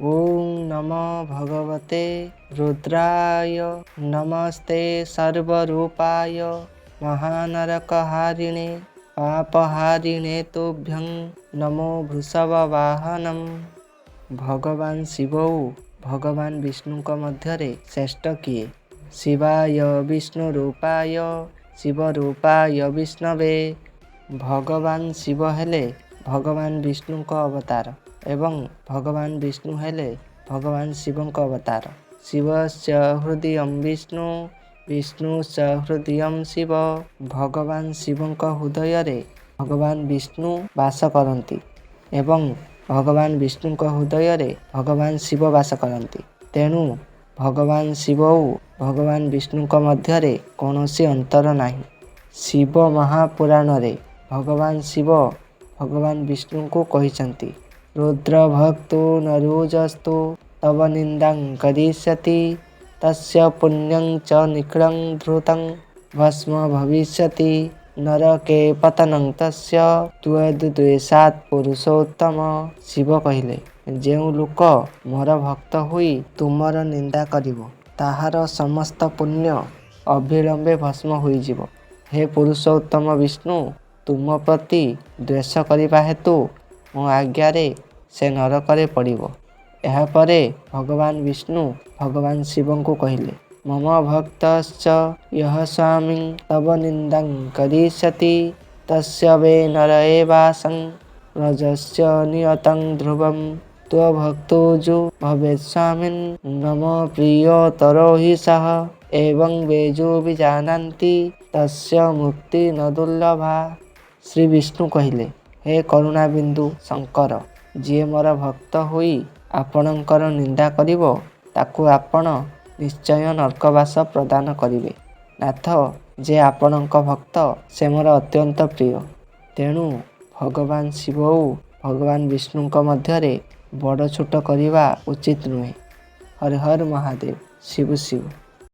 ଓଁ ନମୋ ଭଗବତେ ରୁଦ୍ରାୟ ନମସ୍ତେ ସର୍ବରୂପାୟ ମହାନରକହାରିଣେ ପାପହାରିଣେ ତୁଭ୍ୟଂ ନମୋ ବୃଷଭବାହନମ୍। ଭଗବାନ ଶିବ ଓ ଭଗବାନ ବିଷ୍ଣୁଙ୍କ ମଧ୍ୟରେ ଶ୍ରେଷ୍ଠ କିଏ? ଶିବାୟ ବିଷ୍ଣୁ ରୂପାୟ ଶିବ ରୂପାୟ ବିଷ୍ଣବେ। ଭଗବାନ ଶିବ ହେଲେ ଭଗବାନ ବିଷ୍ଣୁଙ୍କ ଅବତାର ଏବଂ ଭଗବାନ ବିଷ୍ଣୁ ହେଲେ ଭଗବାନ ଶିବଙ୍କ ଅବତାର। ଶିବସ୍ୟ ହୃଦୟଂ ବିଷ୍ଣୁ ବିଷ୍ଣୁଶ୍ଚ ହୃଦୟଂ ଶିବ। ଭଗବାନ ଶିବଙ୍କ ହୃଦୟରେ ଭଗବାନ ବିଷ୍ଣୁ ବାସ କରନ୍ତି ଏବଂ ଭଗବାନ ବିଷ୍ଣୁଙ୍କ ହୃଦୟରେ ଭଗବାନ ଶିବ ବାସ କରନ୍ତି। ତେଣୁ ଭଗବାନ ଶିବ ଓ ଭଗବାନ ବିଷ୍ଣୁଙ୍କ ମଧ୍ୟରେ କୌଣସି ଅନ୍ତର ନାହିଁ। ଶିବ ମହାପୁରାଣରେ ଭଗବାନ ଶିବ ଭଗବାନ ବିଷ୍ଣୁଙ୍କୁ କହିଛନ୍ତି, ରୁଦ୍ରଭକ୍ତୋ ନରୋଜସ୍ତୁ ତବ ନିନ୍ଦାଂ କରିଷ୍ୟତି ତସ୍ୟ ପୁଣ୍ୟଂ ଚ ନିଖିଳଂ ଧୃତଂ ଭସ୍ମ ଭବିଷ୍ୟତି ନରକେ ପତନଂ ତସ୍ୟ ତ୍ୱଦ୍ଦ୍ୱେଷାତ୍ ପୁରୁଷୋତ୍ତମ। ଶିବ କହିଲେ, ଯେଉଁ ଲୋକ ମୋର ଭକ୍ତ ହୋଇ ତୁମର ନିନ୍ଦା କରିବ, ତାହାର ସମସ୍ତ ପୁଣ୍ୟ ଅବିଳମ୍ବେ ଭସ୍ମ ହୋଇଯିବ। ହେ ପୁରୁଷୋତ୍ତମ ବିଷ୍ଣୁ, ତୁମ ପ୍ରତି ଦ୍ୱେଷ କରିବା ହେତୁ ମୋ ଆଜ୍ଞାରେ ସେ ନରକରେ ପଡ଼ିବ। ଏହାପରେ ଭଗବାନ ବିଷ୍ଣୁ ଭଗବାନ ଶିବଙ୍କୁ କହିଲେ, ମମ ଭକ୍ତଶ୍ଚ ୟଃ ସ୍ୱାମିନ୍ ତବ ନିନ୍ଦାଂ କରିଷ୍ୟତି ତସ୍ୟ ବୈ ନର ଏବାସଂ ବ୍ରଜସ୍ୟ ନିୟତଂ ଧ୍ରୁବମ୍। ତ୍ୱଦ୍ଭକ୍ତୋ ଯୋ ଭବେତ୍ ସ୍ୱାମିନ୍ ମମ ପ୍ରିୟତରୋ ହି ସଃ। ଏବଂ ବୈ ଯୋ ବିଜାନାତି ତସ୍ୟ ମୁକ୍ତି ନ ଦୁର୍ଲଭା। ଶ୍ରୀ ବିଷ୍ଣୁ କହିଲେ, ହେ କରୁଣାବିନ୍ଦୁ ଶଙ୍କର, ଯିଏ ମୋର ଭକ୍ତ ହୋଇ ଆପଣଙ୍କର ନିନ୍ଦା କରିବ, ତାକୁ ଆପଣ ନିଶ୍ଚୟ ନର୍କବାସ ପ୍ରଦାନ କରିବେ। ନାଥ, ଯେ ଆପଣଙ୍କ ଭକ୍ତ, ସେ ମୋର ଅତ୍ୟନ୍ତ ପ୍ରିୟ। ତେଣୁ ଭଗବାନ ଶିବ ଓ ଭଗବାନ ବିଷ୍ଣୁଙ୍କ ମଧ୍ୟରେ ବଡ଼ ଛୋଟ କରିବା ଉଚିତ ନୁହେଁ। ହର ହର ମହାଦେବ, ଶିବ ଶିବ।